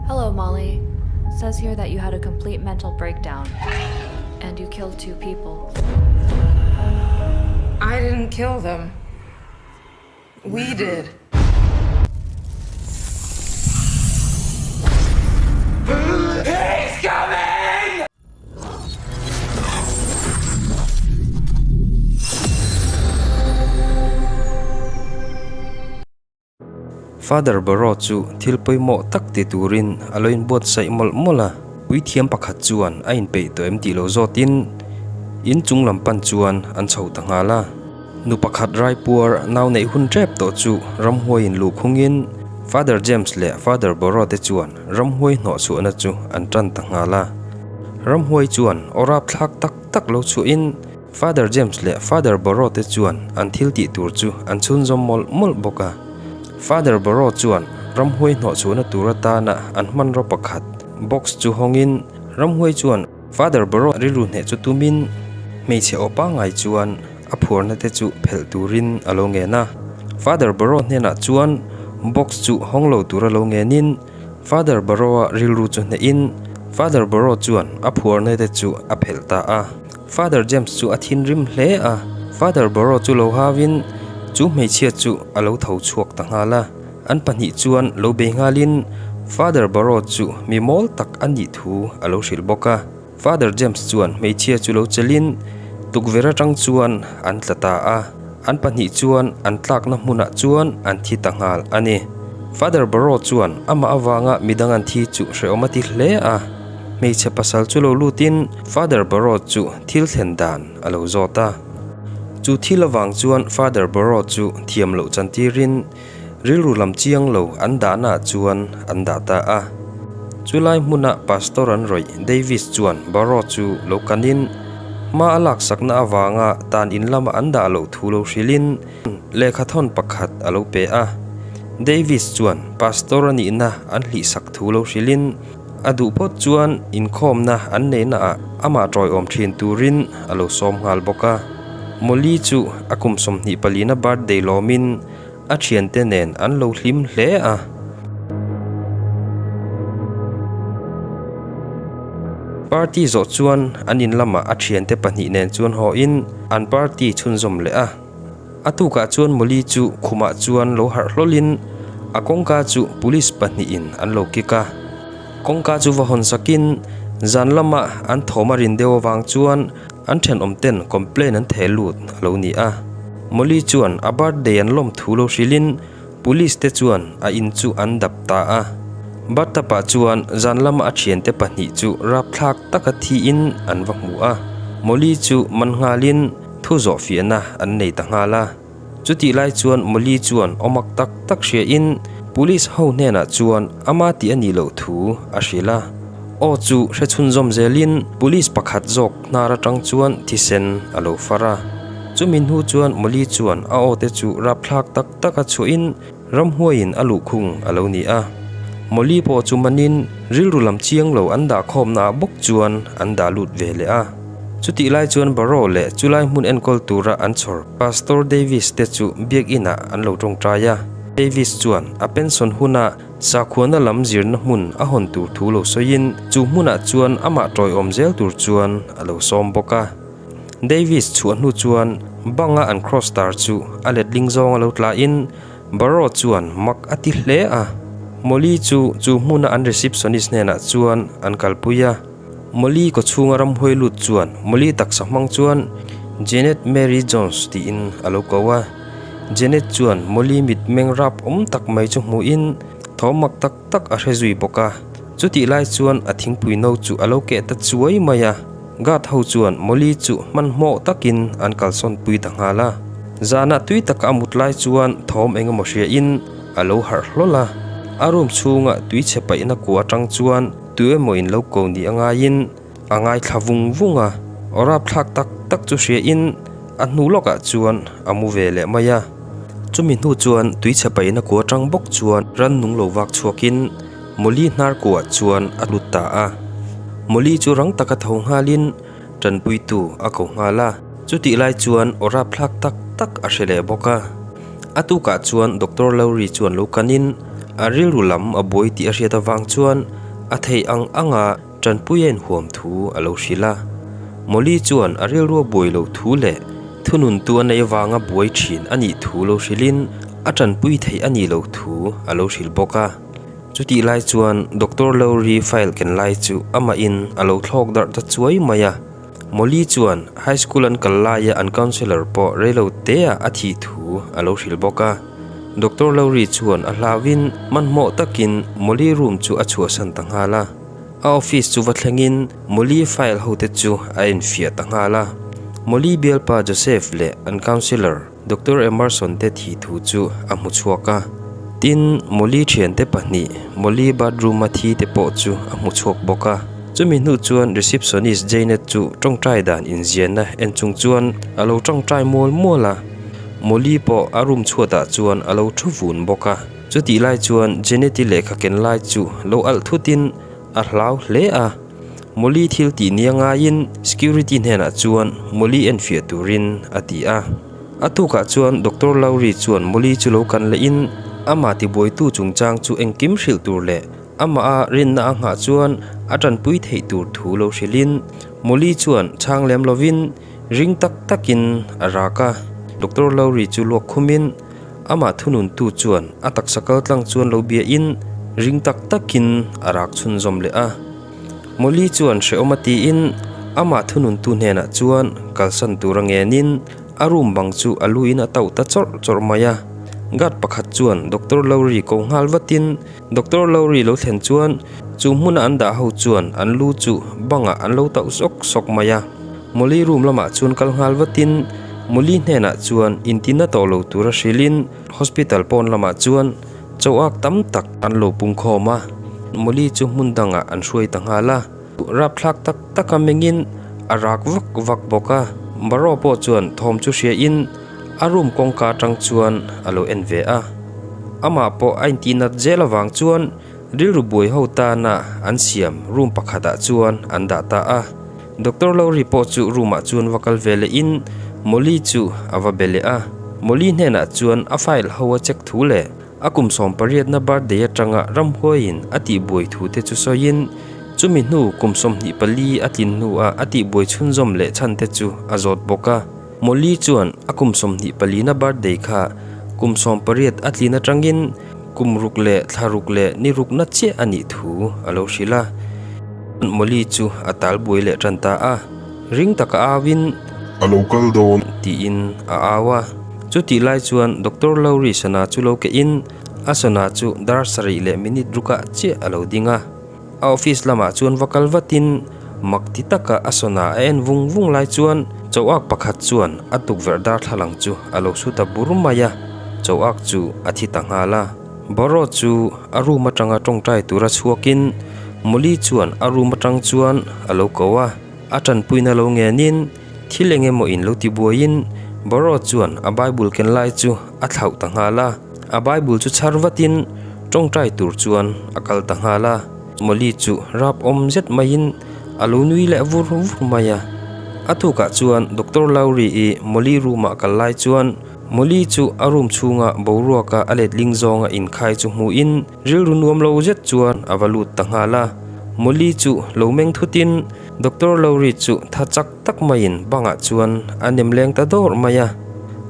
Hello Molly, says here that you had a complete mental breakdown and you killed two people. I didn't kill them. We did. He's coming! Father Burrow chu thil pawimawh tak ti turin a lo inbuatsaih mawlh mawlh a. Puithiam pakhat chuan a inpeih tawh em tih lo zawtin in chung lam pan chuan an chho ta nghal a. Nu pakhat raipuar nau neih hun tep tawh chu ramhuaiin luhkhungin Father James leh Father Burrow te chuan ramhuai hnawhchhuahna chu an tan ta nghal a. Ramhuai chuan aw rapthlak tak tak lo chhuahin Father James leh Father Burrow te chuan an thil tih tur chu an chhunzawm mawlh mawlh bawk a. Father Burrow chuan ramhuai hnawhchhuahna tur atana an hmanraw pakhat, box chu hawngin ramhuai chuan Father Burrow rilru hneh chu tumin hmeichhe aw pangngai chuan a phuarna te chu phelh turin a lo ngen a. Father Burrow hnenah chuan box chu hawng lo tur a lo ngenin Father Burrow-a rilru chu hnehin Father Burrow chuan a phuarna te chu a phelh ta a. Father James chu a thinrim hle a, Father Burrow chu lo hauin chu hmeichhia chu a lo tho chhuak ta nghal a. An pahnih chuan lo bei nghalin Father Burrow chu mi mawl tak a nih thu a lo hrilh bawk a. Father James chuan hmeichhia chu lo chelhin tukverh atang chuan an tla ta a, an pahnih chuan an tlakna hmunah chuan an thi ta nghal a ni. Father Burrow chuan amah avanga midang an thi chu hrehawm a ti hle a. Hmeichhe pasal chu lo lutin Father Burrow chu thil thlen dan a lo zawt a. Chu thil avang chuan Father Burrow chu thiam loh chantirin rilru lam chiang lo an dahnaah chuan an dah ta a. Chulai hmuna Pastor an rawih Davis chuan Burrow chu lo kanin hma a laksakna avanga tan in lama an dah loh thu lo hrilhin lehkhathawn pakhat a lo pe a. Davis chuan Pastor a nihna an hlihsak thu lo hrilhin A duh phawt chuan inkhawmna an neihna ah amah tawiawm thin turin a lo sawm nghal bawk a. Molly chu a kum 24 na birthday lawmin a thiante nen an lo hlim hle a. Party zawh chuan an in lamah a thiante pahnih nen chuan hawhin an party chhunzawm leh a. A tukah chuan Molly chu khumah chuan lo harh hlawlin a kawngka chu police pahnihin an lo kik a. Kawngka chu va hawn sakin zan lama an thawm a rin deuh avang chuan an thenawm ten complaint an theh lut a lo ni a. Molly chuan a birthday an lawm thu lo hrilhin police te chuan a in chu an dap ta a. Bathtub ah chuan zan lama a thiante pahnih chu rapthlak taka thiin an va hmu a. Molly chu man nghalin Thu zawh fiahna an nei ta nghal a. Chutih lai chuan Molly chuan awmak tak tak hriain Police ho hnenah chuan ama tih a nih loh thu a hrilh a. Aw chu hre chhunzawm zelin Police pakhat zawk hnar atang chuan thisen a lo far a. Chumi hnu chuan Molly chuan a aw te chu rapthlak tak tak a chhuahin ramhuaiin a luhkhung a lo ni a. Molly pawh chu manin rilru lam chiang lo an dah khawmnaah bawk chuan an dah lut ve leh a. Chutih lai chuan Burrow leh chulai hmun enkawl tura an chhawr Pastor Davis te chu biakinn ah an lo tawngtai a. Davis chuan a pension huna sakhuana lam zirna hmun a hawn tur thu lo sawiin chu hmunah chuan amah tawiawm zel tur chuan a lo sawm bawk a. Davis chhuah hnu chuan banga an cross tar chu a letling zawng a lo tlain Burrow chuan mak a ti hle a. Molly chu chu hmuna an receptionist hnenah chuan an kalpui a. Molly kawchhunga ramhuai lut chuan Molly taksa hmang chuan Janet Mary Jones tiin a lo ko a. Janet chuan Molly mit meng rap awm tak mai chu hmuhin thawm mak tak tak a hre zui bawk a. Chutih lai chuan a thingpui no chu a lo keh ta chuai mai a. Guard ho chuan Molly chu hmanhmawh takin an kalsawn pui ta nghal a. Zanah tui taka a mut lai chuan thawm eng emaw hriain a lo harh hlawl a. A room chhunga tui chhe paihna kua atang chuan Tu emaw in lo ko ni a ngaiin a ngaithla vung vung a, aw rapthlak tak tak chu hriain a hnu lawkah chuan a mu ve leh mai a. Chumi hnu chuan tuichhe paihna kua tang bawk chuan rannung lo vak chhuakin Molly hnar kuah chuan a lut ta a. Molly chu rang taka tho nghalin tanpuitu a ko nghal a, chutih lai chuan aw rapthlak tak tak a hre leh bawk a. A tukah chuan Doctor Lowry chuan lo kanin a rilru lam a buai tih a hriat avang chuan. a theih ang anga tanpui a inhuam thu a lo hrilh a. Molly chuan a rilrua buai lo thu leh thununtu a neih avanga buai thin a nih thu lo hrilhin a tanpui theih a nih loh thu a lo hrilh bawk a. Chutih lai chuan Doctor Lowry file ken lai chu amahin a lo thlawk darh ta chuai mai a. Molly chuan high school an kal laia an counsellor pawh reilo teah a thih thu a lo hrilh bawk a. Doctor Lowry chuan a hlauhin hmanhmawh takin Molly room chu a chhuahsan ta nghal a. A office chu va thlengin Molly file hote chu a enfiah ta nghal a. Molly bialpa Joseph leh an counsellor Doctor Emerson te thih thu chu a hmu chhuak a. Tin, Molly thiante pahnih, Molly bathroom a thi te pawh chu a hmu chhuak bawk a. Chumi hnu chuan receptionist Janet chu tawngtai dan inziahna en chung chuan a lo tawngtai mual mual a. Molly pawh a room chhuatah chuan a lo thu vun bawk a. Chutih lai chuan Janet-i lehkha ken lai chu lo alh thutin a hlau hle a. Molly thil tih nia ngaiin security hnenah chuan Molly enfiah turin a ti a. A tukah chuan Doctor Lowry chuan Molly chu lo kan lehin amah tibuaitu chungchang chu engkim hrilh tur leh amah a rinna a nghah chuan a tanpui theih tur thu lo hrilhin Molly chuan chhang lem lovin ring tak takin a rak a. Doctor Lowry chu luak khumin amah thununtu chuan a taksa kaltlang chuan lo biahin ring tak takin a rak chhunzawm leh a. Molly chuan hrehawm a tiin amah thununtu hnenah chuan kalsan tur a ngenin a room bang chu a luin a tauh ta chawrh chawrh mai a. Guard pakhat chuan Doctor Lowry ko nghal vatin Doctor Lowry lo thlen chuan chu hmuna an dah ho chuan an lu chu bangah an lo tauh sawk sawk mai a. Molly room lamah chuan kal nghal vatin Molly hnenah chuan intina tawh lo tura hrilhin hospital pawn lamah chuan Chauhak tam tak an lo pung khawm a, Molly chu hmun dangah an hruai ta nghal a. Rapthlak tak taka mengin a rak vak vak bawk a. Barrow pawh chuan thawm chu hriain a room kawngka atang chuan a lo en ve a. Amah pawh a intihnat zel avang chuan rilru buai ho tana an siam room pakhatah chuan an dah ta a. Doctor Lowry pawh chu room ah chuan va kal ve leh in Molly chu a va be leh a. Molly hnenah chuan a file ho a check thu leh a kum 18 na birthday atanga ramhuaiin a tihbuai thu te chu sawiin chumi hnu kum 24 a tlin hnuah a tihbuai chhunzawm leh chhan te chu a zawt bawk a. Molly chuan a kum 24 na birthday kha kum 18 a tlin atangin kum ruk leh thla ruk leh ni rukna chiah a nih thu a lo hrilh a. Molly chu a tal buai leh tan ta a, ring taka auin. A lo kal dawn. Tiin a au a. Chutih lai chuan Doctor Lowry sana chu lo kehin a sana chu dar sarih leh minute rukah chiah a lo ding a. A office lamah chuan va kal vatin mak ti taka a sana a en vung vung lai chuan chauhak pakhat chuan a tukverh darthlalang chu a lo su ta bur mai a, chauhak chu a thi ta nghal a. Boro chu a room atanga tawngtai tura chhuakin Molly chuan a room atang chuan a lo ko a, a tanpuina lo ngenin thil eng emaw in lo ti buaiin Boro chuan a Bible ken lai chu a thlauh ta nghal a, a Bible chu chhar vatin tawngtai tur chuan a kal ta nghal a. Molly chu rap awm zet maiin a lo nui leh vur vur mai a. A tukah chuan Doctor Lowry i Molly room ah kal lai chuan Molly chu a room chhunga boruaka a letling zawnga inkhai chu hmuhin rilru nuam lo zet chuan a va lut ta nghal a. Molly chu lo meng thutin Doctor Lowry chu tha chak tak maiin bangah chuan a nem leng ta dawrh mai a.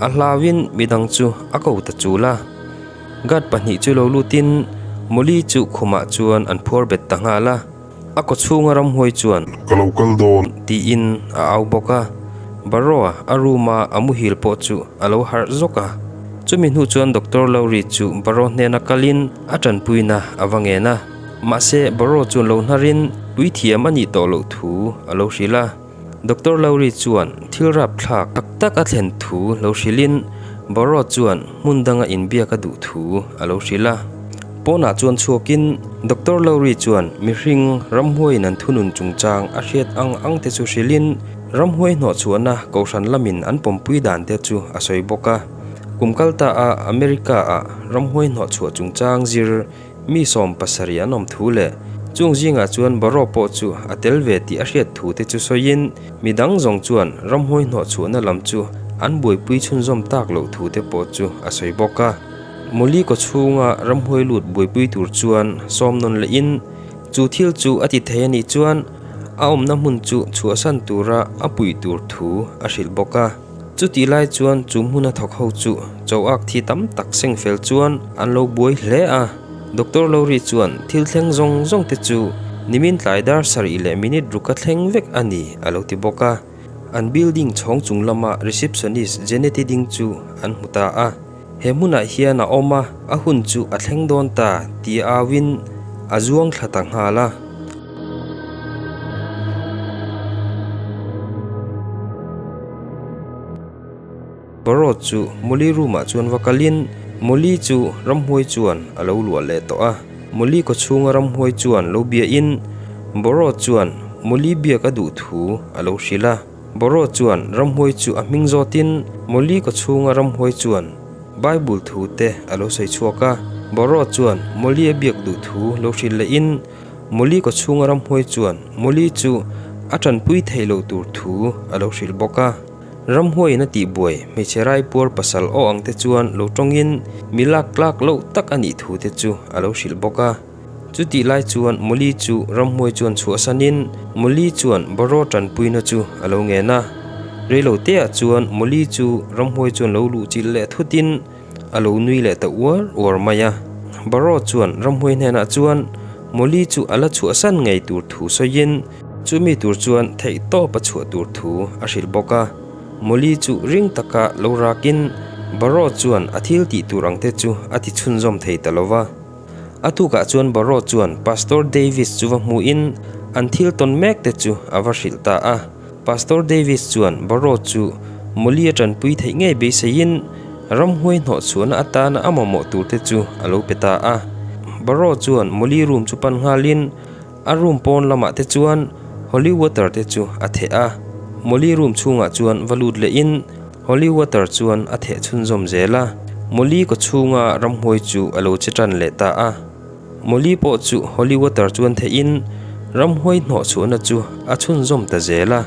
A hlauin midang chu a ko ta chul a. Guard pahnih chu lo lutin Molly chu khumah chuan an phuar bet ta nghal a. A kaw chhunga ramhuai chuan. Ka lo kal dawn. Tiin a au bawk a. Barrow-a a room-a a muhil pawh chu a lo harh zawk a. Chumi hnu chuan Doctor Lowry chu Barrow hnena kalin a tanpuina a va ngen a. Mahse, Barrow chuan lo hnarin puithiam a nih tawh loh thu a lo hrilh a. Doctor Lowry chuan thil rapthlak tak tak a thlen thu lo hrilhin Barrow chuan hmun danga inbiak a duh thu a lo hrilh a. Pawnah chuan chhuakin Doctor Lowry chuan mihring ramhuaiin an thunun chungchang a hriat ang ang te chu hrilhin ramhuai hnawhchhuahna kohhran lamin an pawmpui dan te chu a sawi bawk a. Kum kal ta a America ah ramhuai hnawhchhuah chungchang zir Mi 70 an awm thu leh chung zingah chuan Barrow pawh chu a tel ve tih a hriat thu te chu sawiin mi dang zawng chuan ramhuai hnawhchhuahna lam chu an buaipui chhunzawm tak loh thu te pawh chu a sawi bawk a. Molly kaw chhunga ramhuai lut buaipui tur chuan sawm nawn lehin. Chu thil chu a ti thei a nih chuan a awmna hmun chu chhuahsan tura a puih tur thu a hrilh bawk a. Chutih lai chuan chu hmuna thawk ho chu choak thi tam tak seng fel chuan an lo buai hle a. Doctor Lowry chuan thil thleng zawng zawng te chu nimin tlai dar sarih leh minute ruka thleng vek a ni a lo ti bawk a. An building chhawng chung lama receptionist Jeneti ding chu an hmu ta a. He hmunah hian a awm a, a hun chu a thleng dawn ta tih a auin a zuang thla ta nghal a. Barot chu Molly room ah chuan va kalin Molly chu ramhuai chuan a lo luah leh tawh a. Molly kawchhunga ramhuai chuan lo biahin Barot chuan Molly biak a duh thu a lo hrilh a. Boro chuan ramhuai chu a hming zawtin Molly kawchhunga ramhuai chuan Bible thu te a lo sawi chhuak a. Boro chuan Molly a biak duh thu lo hrilh lehin Molly kawchhunga ramhuai chuan Molly chu a tanpui theih loh tur thu a lo hrilh bawk a. Ramhuaiin a tihbuai hmeichhe raipuar pasal aw ang te chuan lo tawngin mi lak tlak loh tak a nih thu te chu a lo hrilh bawk a. Chutih lai chuan Molly chu ramhuai chuan chhuahsanin Molly chuan Baro tanpuina chu a lo ngen a. Reilo teah chuan Molly chu ramhuai chuan lo luh chilh leh thutin a lo nui leh ta uar uar mai a. Baro chuan ramhuai hnenah chuan Molly chu a la chhuahsan ngei tur thu sawiin chumi tur chuan theihtawp a chhuah tur thu a hrilh bawk a. Molly chu ring taka lo rakin Baro chuan a thil tih tur ang te chu a ti chhunzawm thei ta lo va. A tukah chuan Barrow chuan Pastor Davis chu va hmuhin an thil tawn mek te chu a va hrilh ta a. Pastor Davis chuan Barrow chu Molly a tanpui theih ngei beiseiin ramhuai hnawh chhuahna atana a mamawh tur te chu a lo pe ta a. Barrow chuan Molly room chu pan nghalin a room pawn lamah te chuan holy water te chu a theh a. Molly room chhungah chuan va lut lehin Holy water chuan a theh chhunzawm zel a, Molly kaw chhunga ramhuai chu a lo che tan leh ta a. Molly pawh chu holy water chuan thehin ramhuai hnawh chhuahna chu a chhunzawm ta zel a.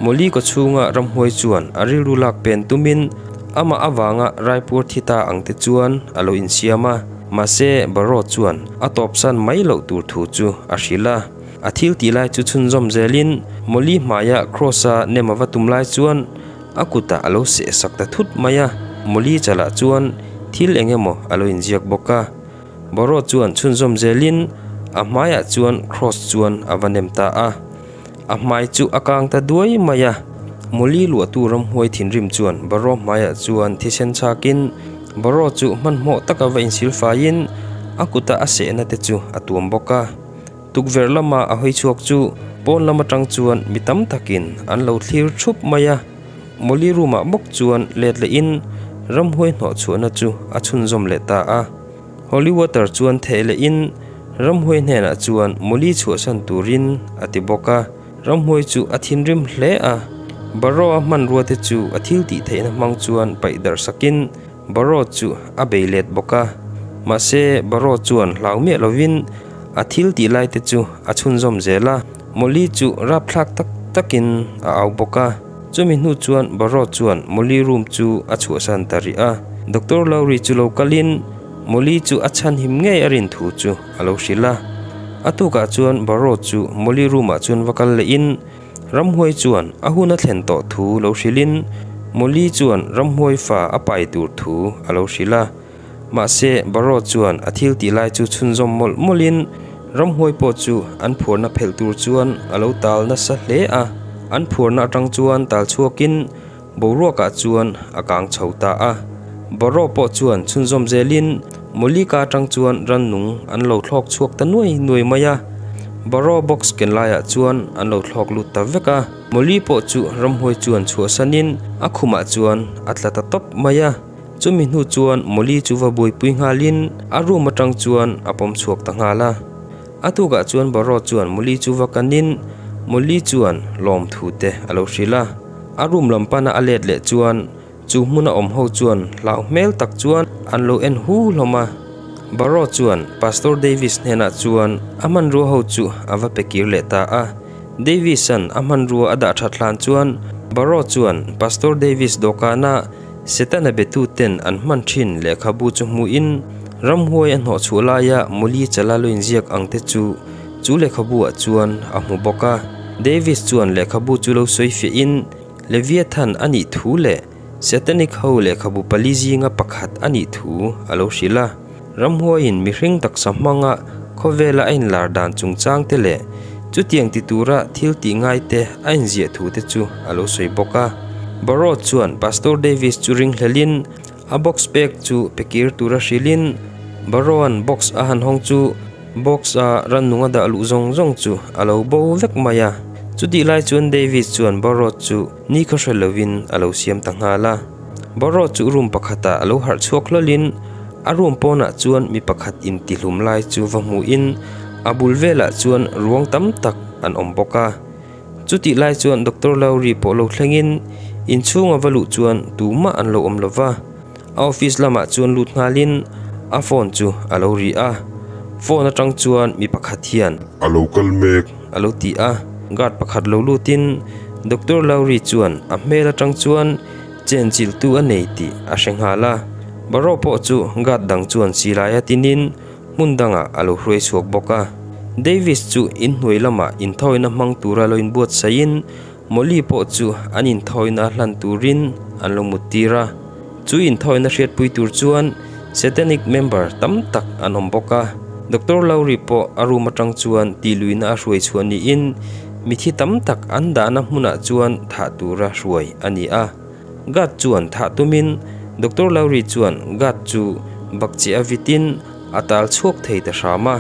Molly kaw chhunga ramhuai chuan a rilru lak pen tumin amah avanga raipuar thi ta ang te chuan a lo insiam a, mahse Barrow chuan a tawpsan mai loh tur thu chu a hrilh a. A thil tih lai chu chhunzawm zelin Molly hmaia Cross-a nem a va tum lai chuan A kutah a lo seh sak ta thut mai a, Molly chalah chuan thil eng emaw a lo inziak bawk a. Boro chuan chhunzawm zelin a hmaiah chuan cross chuan a va nem ta a. A hmai chu a kang ta duai mai a. Molly luahtu ramhuai thinrim chuan Boro hmaiah chuan thisen chhakin Boro chu hmanhmawh taka va insilfaiin a kuta a sehna te chu a tuam bawk a. Tukverh lama a hawi chhuak chu pawn lam atang chuan mi tam takin an lo thlir thup mai a, Molly room ah bawk chuan let lehin ramhuai hnawh chhuahna chu a chhunzawm leh ta a. Holy water chuan theh lehin ramhuai hnenah chuan Molly chhuahsan turin a ti bawk a, ramhuai chu a thinrim hle a, Barrow a hmanrua te chu a thil tih theihna hmang chuan paih darh sakin Barrow chu a bei let bawk a, mahse Barrow chuan hlau miah lovin a thil tih lai te chu a chhunzawm zel a, Molly chu rapthlak tak takin a au bawk a. Chumi hnu chuan Barrow chuan Molly room chu a chhuahsan ta rih a, Doctor Lowry chu lo kalin Molly chu a chhanhim ngei a rin thu chu a lo hrilh a. A tukah chuan Barrow chu Molly room ah chuan va kal lehin Ramhuai chuan a hun a thlen tawh thu lo hrilhin Molly chuan ramhuai fa a pai tur thu a lo hrilh a. Mahse, Barrow chuan a thil tih lai chu chhunzawm mawlh mawlhin ramhuai pawh chu an phuarna phelh tur chuan a lo tal nasa hle a. An phuarna atang chuan tal chhuakin boruakah chuan a kang chho ta a. Barrow pawh chuan chhunzawm zelin Molly ka atang chuan rannung an lo thlawk chhuak ta nuai nuai mai a. Barrow box ken laiah chuan an lo thlawk lut ta vek a. Molly pawh chu ramhuai chuan chhuahsanin a khumah chuan a tla ta tawp mai a. Chumi hnu chuan Molly chu va buaipui nghalin a room atang chuan a pawm chhuak ta nghal a. A tukah chuan Barrow chuan Molly chu va kanin Molly chuan lawmthu te a lo hrilh a. A room lam pana a let leh chuan Chu hmuna awm ho chuan hlau hmel tak chuan an lo en hu hlawm a. Barrow chuan Pastor Davis hnenah chuan a hmanrua ho chu a va pe kir leh ta a. Davis-a'n a hmanrua a dah that hlan chuan Barrow chuan Pastor Davis dawhkana Setana betuten an hman thin lehkhabu chu hmuhin ramhuai a hnawhchhuah laia Molly chala lo inziak ang te chu chu lehkhabu ah chuan a hmu bawk a. Davis chuan lehkhabu chu lo sawi fiah in Leviathan a nih thu leh Satanic ho lehkhabu pali zinga pakhat a nih thu a lo hrilh a. Ramhuaiin mihring taksa hmanga khawvela a inlar dan chungchang te leh chutiang ti tura thil tih ngai te a inziah thu te chu a lo sawi bawk a. Barrow chuan Pastor Davis chu ringhlelin a box pek chu pe kir tura hrilhin Barrow-a'n box a han hawng chu Box-a rannung a dah luh zawng zawng chu a lo bo vek mai a. Chutih lai chuan Davis chuan Barrow chu ni khaw hre lovin a lo siam ta nghal a. Barrow chu room pakhatah a lo harh chhuak hlawlin a room pawnah chuan mi pakhat intihlum lai chu va hmuhin a bul velah chuan ruang tam tak an awm bawk a. Chutih lai chuan Doctor Lowry pawh lo thlengin inchhunga va luh chuan tumah an lo awm lo va. A office lamah chuan lut nghalin a phone chu a lo ri a, phone atang chuan mi pakhat hian. A lo kal mek. A lo ti a, guard pakhat lo lutin Doctor Lowry chuan a hmel atang chuan chenchilhtu a nei tih a hre nghal a, Barrow pawh chu guard dang chuan silai a tinin hmun dangah a lo hruai chhuak bawk a. Davis chu inhnuai lamah inthawina hmang tura lo inbuatsaihin Molly pawh chu an inthawina hlan turin an lo mut tir a, chu inthawina hriatpui tur chuan Satanic member tam tak an awm bawk a. Doctor Lowry pawh a room atang chuan tihluihna a hruai chhuah niin mithi tam tak an dahna hmunah chuan thah tura hruai a ni a. Guard chuan thah tumin Doctor Lowry chuan guard chu bakcheh a vitin a tal chhuak thei ta hram a.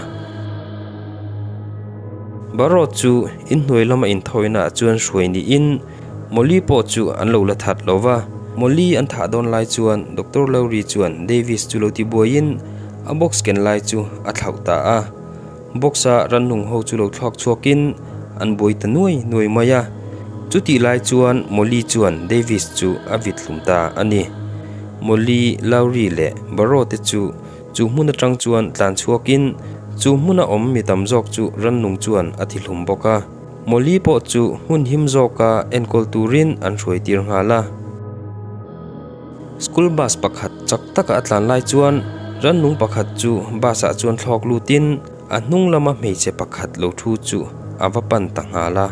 Barrow chu inhnuai lama inthawina ah chuan hruai niin Molly pawh chu an lo la that lo va. Molly an thah dawn lai chuan Doctor Lowry chuan Davis chu lo ti buaiin a box ken lai chu a thlauh ta a. Box a rannung ho chu lo thlawk chhuakin an buai ta nuai nuai mai a. Chutih lai chuan Molly chuan Davis chu a vit hlum ta a ni. Molly, Lowry leh Barrow te chu Chu hmun atang chuan tlan chhuakin chu hmuna awm mi tam zawk chu rannung chuan a thihlum bawk a. Molly pawh chu hmun him zawka enkawl turin an hruai tir nghal a. School bus pakhat chak taka a tlan lai chuan rannung pakhat chu bus ah chuan thlawk lutin a hnung lama hmeichhe pakhat lo thu chu a va pan ta nghal a.